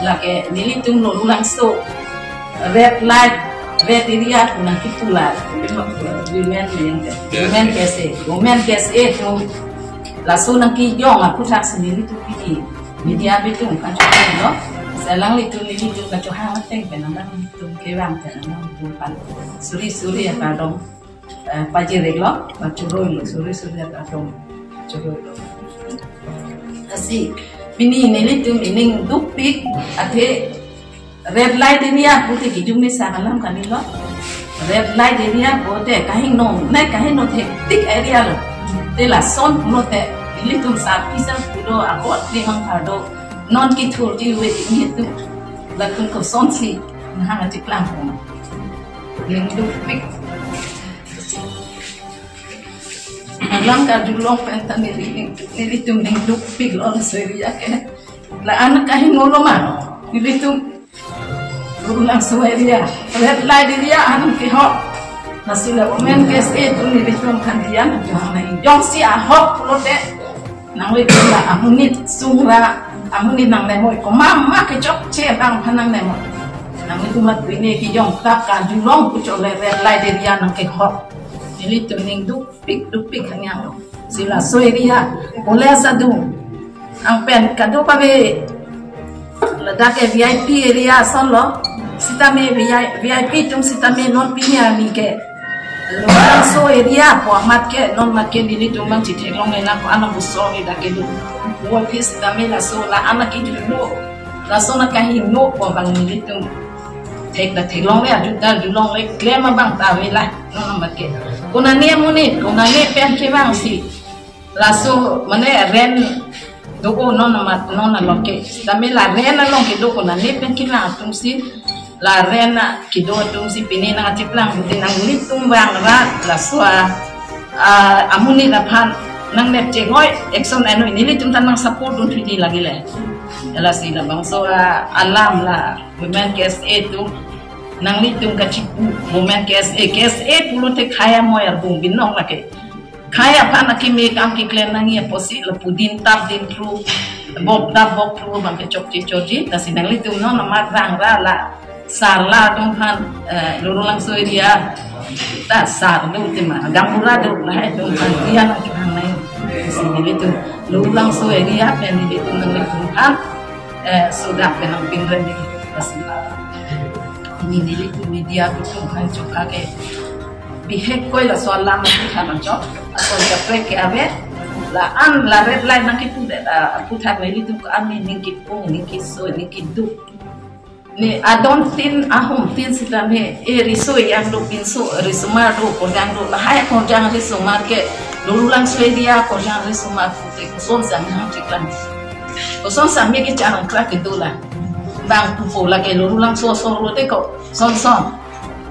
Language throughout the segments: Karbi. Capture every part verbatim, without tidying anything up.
Lake nelitum Lorulangso red light, red area pu nangkipu la women, women K S A, women K S A atum laso nangkejong aputhaksi nelitum pini media atum kachoklo. Selanglitum nelitum kachohang ateng pen nangtum kevang pen nangtum pan suri suri akardom, eh, pajireklo, pachuroilo, suri suri akardom churoilo. Lasi pini nelitum ining dukpik, athe red light area pute kijumesa alam kalilo. Red light area pute kahingno, nai kahingno thektik area lo. Te lason pulote nelitum sarpi sarpo do, akot limang phar do, non kithurji ave nelitum. Latum kosonsi nahang achiklang puma. Ning dukpik. Alam karjulong pen ta neli, nelitum ning dukpiklo, seri ake. La-an kahingno lo ma nelitum Lorulangso area, red light area an kehok. Lasi la women K S A atum nelitum aphan diya nangchohang nangji. Jongsi ahok pulote nanglitum la amonit sungra, amonit nanglemoi, komat ma kechokche abang aphan nanglemoi. Nanglitum la pine kejong ta karjulong pu chot le red light area nangkehok. Nelitum ning dukpik dukpik hanyang lo. Si laso area, college adung, angpen kadokave ladak ke V I P area ason lo. Sitame V I, V I P atum sitame non pini arni ke Lorulangso area pu amat ke, non mat ke nelitum abang chitheklongle nang ko-an abusong dak kedo. Wo office sitame laso la-an akejut lo. Laso nang kahingno pu abang nelitum thek ta theklongle, ajut ta arjulongle, klem abang ta ave la, non mat ke. Konane amonit, konane pen kevangsi laso mane rent do-o non amat, non along ke. Tame la rent along kedo konane pen kevang atumsi, la rent a kedo atumsi pine nangchiplang pute nanglitum vangra laso a, a, amonit aphan nangnep chengoi, action enoi, nelitum ta nang support dunthuji lagi le. Lasi labangso a, alam la women K S A atum, nanglitum kachipu, women K S A, K S A pulote khei amoi arbung binong lake. Khei aphan akimi akam keklem nangji apotsi lapu din tap din phru, bok tap bok phru abang ke chokche chotji. Lasi nanglitum non amat vangra la sar la atum aphan, eh, Lorulangso area ta sar do tema, gaonbura do, lahai atum aphan diya nangchohang nangji. Lasi nelitum Lorulangso area pen nelitum nanglitum aphan, eh, sodak pen nangpinre neli. Lasi pini nelitum media atum aphan chokha ke bihek koi laso alam aphuthak nangchok. Ason kaprek ke ave, la-an la red light nangkipudet, ah, aphuthak nelitum ke ami ning kipung, ning kiso, ning kiduk. Ne adon tin ahum tin sitame, e riso yang do, pinso risomar do, korjang do, lahai korjang risomar ke Lorulangso area korjang risomar pute koson sang nangchiklang. Koson sang me kecharang krak kedo la. Bang pupo lake Lorulangso ason lote koson son.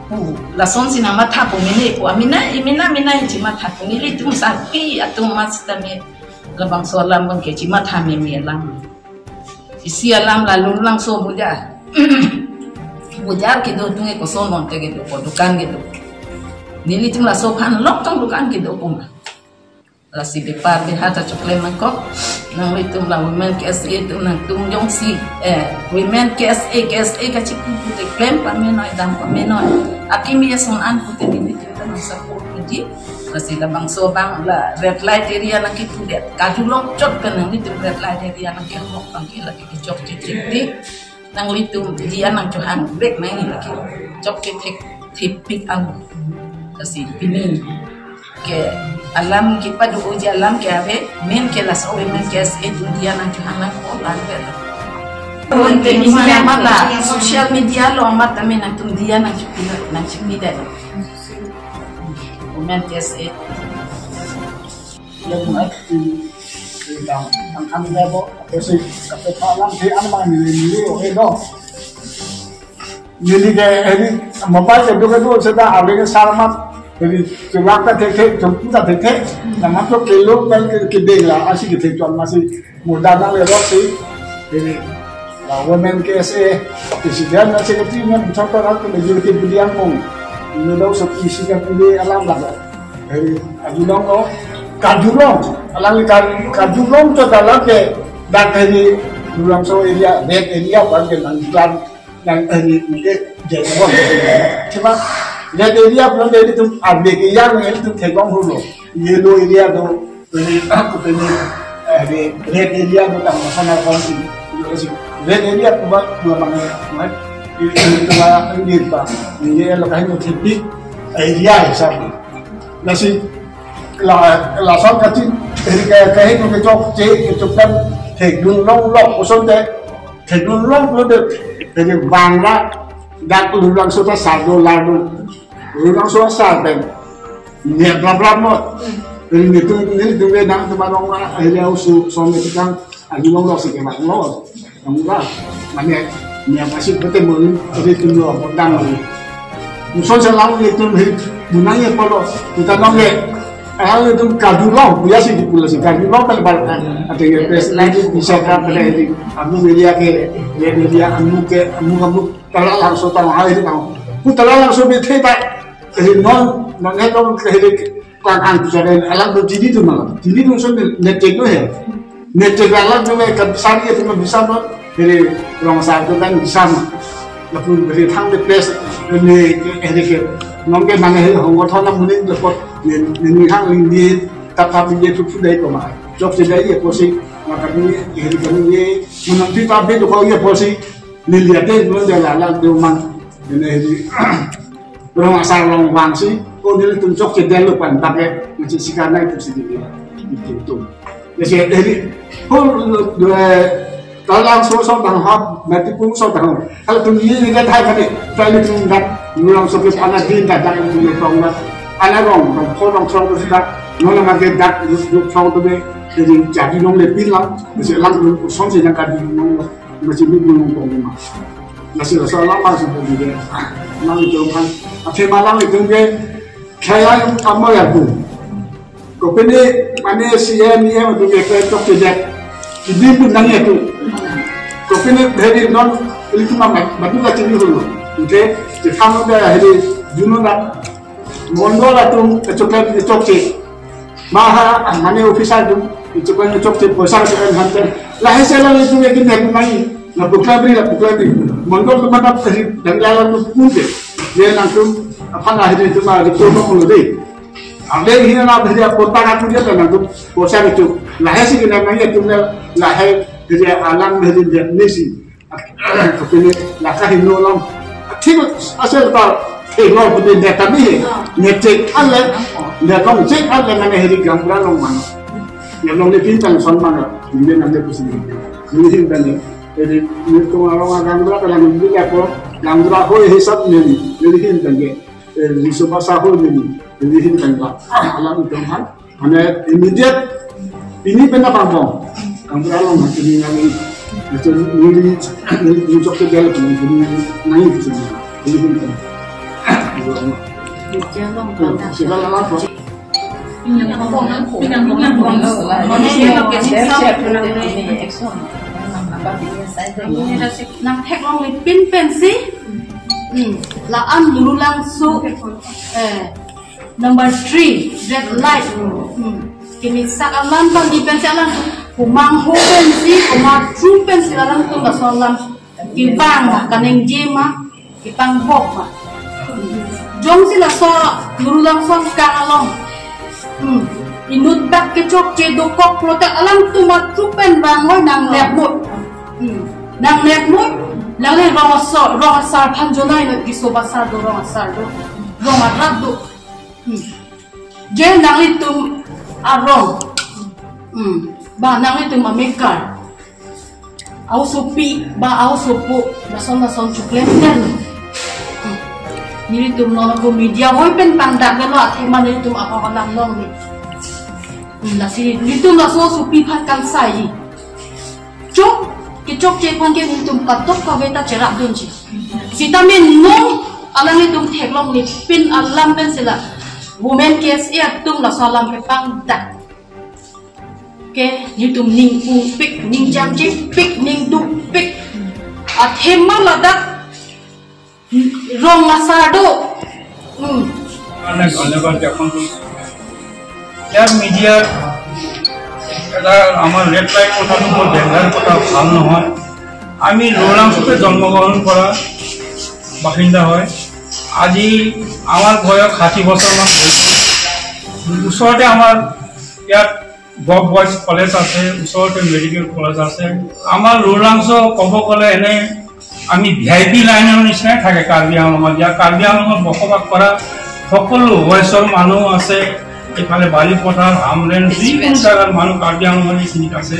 Pu, lasonsi nangmathapo mene pu, amena, imena, mena chimathapo, nelitum sarpi atum amat sitame labangso alam abang ke chimatha meme alam. Isi alam la Lorulangso bojar. Bojar kedo atum ke koson non ke kedo, ko dukan kedo. Nelitum laso aphan lok tong dukan kedo puma. Lasi bepar beha ta choklem nangkok. Nanglitum la women K S A atum nangtum jongsi, eh, women K S A, K S A kachipu pute klem pamenoi, dam pamenoi. Akimi ason an pute nelitum ta nang support nangji. Lasi labangso abang la red light area nangkipudet, karjulong chot pen nanglitum red light area nangkehok abang ke lake kechokche chikti. Nanglitum diya nangchohang bek nangji lake. Chokche thek thepik ang. Lasi pini ke alam kepado-oji alam ke ave, main ke laso women K S A atum diya nangchohang nangkok lang ave. Social media lo amat tame nangtum diya nangchipila, nangchipila. Women K S A. Yang mai di, di dam, ang kami lebo, kasi kape pa lang di ano mga nili-nili, okay, no? Nili ke, eh, di, mabay ke duka duka sa da, abang ke sarmat, jadi, tulak ta thek thek, tulak ta thek thek, naman to kilo, kan ke, ke dela, asi ke thek tuan masih muda na lewat si, jadi, la women K S A president na secretary na betul betul aku lagi lagi belian pun. Ini dah usah isi kan ini alam lah. Jadi, karjulong lo, karjulong, alangli kar-, karjulong to dalam ke, dak hari Lulangso area, red area pu an ke nangklang, nang, eh, ni, ni, eh, jai won. Cuma red area pu an ke ilitum, ah, red area pu an ke ilitum theklong hulu. Yellow area do, eh, ah, pu an ke ni, eh, red, red area do tang sana kong si. Red area pu an, pu an mana, mana, eh, ilitum ah, ini pa, ini lokasi no thipik area hisap. Lasi la, lason kachin, eh, ka, kaheno kechokche, kechokche pen thekdun longlok, kosonte thekdun longlo de, eh, bang la, dak Lulangso ta sar do, la do, Lulangso sar pen, ne bla bla mo, eh, netum, netum ke nangtum arong la, eh, le usu, som ne tikang, Agi long lo si ke mak lo. Long lo. Mane, ne masih betul mun, jadi tunggu apa dang lagi. Muson selang itu, mun nangji pulo, kita nongge. Hal itu kadu long, biasa di pulo si kadu long kan bar, ada ya pes lagi bisa kan pada ini. Amu media ke, ya media amu ke, amu amu, tala langsung tahu hal ini tahu. Ku tala langsung bete tak, eh, non, non itu ke, Klang ang bicara alam tu jidi tu malam. Jidi tu sun ne cek tu he. Ne cek alam tu kan sari tu kan bisa tu. Jadi rong asar tu kan bisa ma. Lalu dari thang de pes ne, eh, de ke. Nong ke mana he hong thon na munin de pot. Ne, ne ni hang ling di tap tap di tu tu dai ko ma. Jok se dai ye ko si. Maka ni he di kan ye. Mun ti tap de ko ye ko si. Neliate belum jalan-jalan di rumah. Ini di rong asar long vangsi, oh, nelitum chokche detlo pu an, tapi masih sikarna itu sendiri. Itu tuh. Jadi, jadi, oh, dua, Lulangso so tang hap, mati pun so tang. Kalau tum ini kan hai kali, kalau tum dak, Lulangso ke anak din dak, dak itu ne tong dak. Anak rong, rong, rong, rong, rong, rong, rong, rong, rong, rong, rong, jadi jadi nong le pin lang, jadi lang tum son sih yang kadi nong. Masih belum ngomong kong ma. Masih rasa lama sudah dia. Nang itu kan. Akhir malam itu ke, saya kamu ya bu. Kopine mane C M E M itu ke, ke tok ke dek. Jadi pun nang itu. Kopine dari non, itu mama, batu lah cini dulu. Oke, kita udah hari Juno nak. Mondol atum kechokche, kechokche. Maha, mane officer atum, kechokche, kechokche, poisa kechokche, hantar. Lahai selang itu yakin yakin mai. Na pukla beri, na pukla beri. Mondol tu mana tadi, dan lalu tu pun deh. Dia langsung, apa lah ini cuma di pondok dulu deh. Ada ini lah, dia kota aku dia kan langsung poisa itu. Lahai sih kena mai itu, lahai dia alam, dia dia misi. Tapi ne laka hingno long. Thik asal ta thik lo pute ne kami he. Ne cek ale, ne long cek ale mane heri gaonbura long mane. Ne longle pin tang son mane. Ne nang ne pusi. Ne hin tang ne. Heri ne tu arong gaonbura kalang ne ko. Gaonbura ho hisap ne. Ne hin tang ne. Eh, Riso Basa ho ne. Ne hin tang la. Alam itu kan. Mane immediate pini pen na pangpong. Gaonbura along ma pini nang ini. Itu nili, nili chok ke dia pini nang ini sini. Ini pun kan. Sudah lama. Nang theklongle pin pensi. Hmm. La-an Lulangso. Eh. Number three, red light. Hmm. Kini sak alam kan di pensi alam. Kumang ho pensi, kumang tru pensi alam tu laso alam. Kipang ma, kaningje ma, kipang bok ma. Jongsi laso Lulangso kang along. Hmm. Inut dak kechokche dokok protek alam tu ma tru pen bang hoi nang lep mut. Hmm. Nang lep mut, nang le rong asar, rong asar phan jonai no Riso Basa do rong asar do. Rong arat do. Hmm. Je nanglitum arong. Hmm. Ba nanglitum amekar. Aosopi, ba aosopo, lason lason chuklen den. Hmm. Nelitum non ko media hoi pen pangdak lo athema nelitum ahok alam longle. Hmm, lasi nelitum laso aosopi phan kangsai. Chok, kechokche aphan ke nelitum katok kave ta cherap dunji. Sitame non alanglitum theklongle pin alam pensi la. Women K S A atum laso alam kepangdak. Ke nelitum ningpupik, ningjamjepik, ningdukpik. Athema ladak rong asar do. Hmm. Anak, anak baca pun. Ya, media এটা আমাৰ red light কথাটো বৰ ডেঞ্জাৰ কথা, ভাল নহয়। আমি লুৰ লাংচতে জন্মগ্ৰহণ কৰা বাসিন্দা হয়। আজি আমাৰ বয়স ষাঠি বছৰমান হৈছে। ওচৰতে আমাৰ ইয়াত গভ বয়জ কলেজ আছে, ওচৰতে মেডিকেল কলেজ আছে। আমাৰ লুৰ লাংচ ক'ব গ'লে এনে আমি ভি আই পি লাইনৰ নিচিনাই থাকে কাৰ্বি আংলঙত। ইয়াত কাৰ্বি আংলঙত বসবাস কৰা সকলো বয়সৰ মানুহ আছে। এইফালে বালিপথাৰ, হামৰেণ, যিকোনো জাগাৰ মানুহ কাৰ্বি আংলঙত এইখিনিত আছে।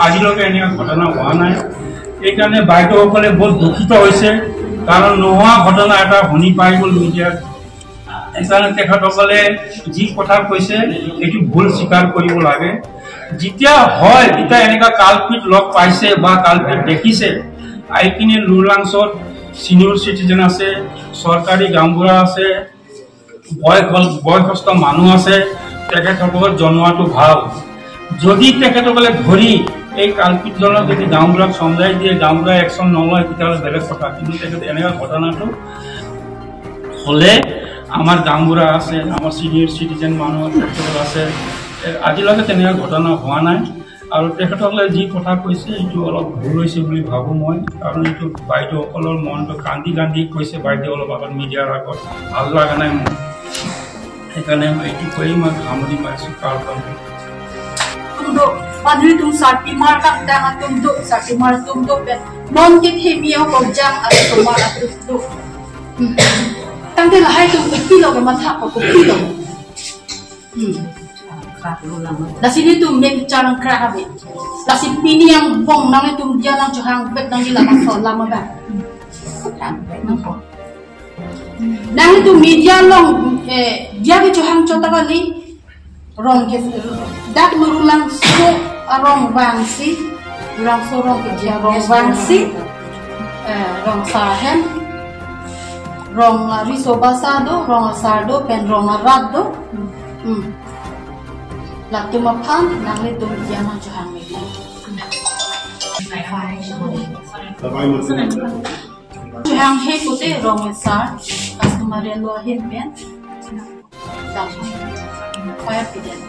আজিলৈকে এনেকুৱা ঘটনা হোৱা নাই। এইকাৰণে বাইদেউসকলে বহুত দুখিত হৈছে, কাৰণ নোহোৱা ঘটনা এটা শুনি পাই গ'ল মিডিয়াত। সেইকাৰণে তেখেতসকলে যি কথা কৈছে, এইটো ভুল স্বীকাৰ কৰিব লাগে। যেতিয়া হয়, যেতিয়া এনেকুৱা কালপিত লগ পাইছে বা কালপিত দেখিছে, আহি কিনে লুৰ লাংচত চিনিয়ৰ চিটিজেন আছে, চৰকাৰী গাঁওবুঢ়া আছে, বয়স-, বয়সস্থ মানুহ আছে, তেখেতসকলক জনোৱাটো ভাল। যদি তেখেতসকলে ধৰি এই কালপিতজনক যদি গাঁওবুঢ়াক চমজাই দিয়ে, গাঁওবুঢ়াই একশ্যন নলয়, তেতিয়াহ'লে বেলেগ কথা। কিন্তু তেখেতে এনেকুৱা ঘটনাটো হ'লে আমাৰ গাঁওবুঢ়া আছে, আমাৰ চিনিয়ৰ চিটিজেন মানুহ তেখেতসকল আছে। এ, আজিলৈকে তেনেকুৱা ঘটনা হোৱা নাই। আৰু তেখেতসকলে যি কথা কৈছে, এইটো অলপ ভুল হৈছে বুলি ভাবোঁ মই, কাৰণ এইটো বাইদেউসকলৰ মনটো কান্দি কান্দি কৈছে। বাইদেউ অলপ আগত মিডিয়াৰ আগত, ভাল লগা নাই মোৰ। সেইকাৰণে মই এইটো কৈয়ে মই সামৰণি মাৰিছোঁ। Tum do, banghini atum sarpimar kangtang atum do, sarpimar atum do pen. Non ke themi akorjang atum tomar atum do. Hmm. Tangte lahai atum kopi lo ke matha ko kopi lo. Hmm. Lasi nelitum men charang kra habe. Lasi pini angbong nanglitum dia nangchohang bet nangji labangso alam abang. Nanglitum media along, eh, dia kechohang chot ta kali. Rong ke dak lur langso arong vangsi, langso rong ke dia rong vangsi, eh, rong asar ahem, rong, ah, riso basa do, rong asar do, pen rong arat do. Hmm. Latum aphan nanglitum dia nangchohang media. Chohanghe pute rong asar, customary law ahin pen. Dam. Fire pidyan.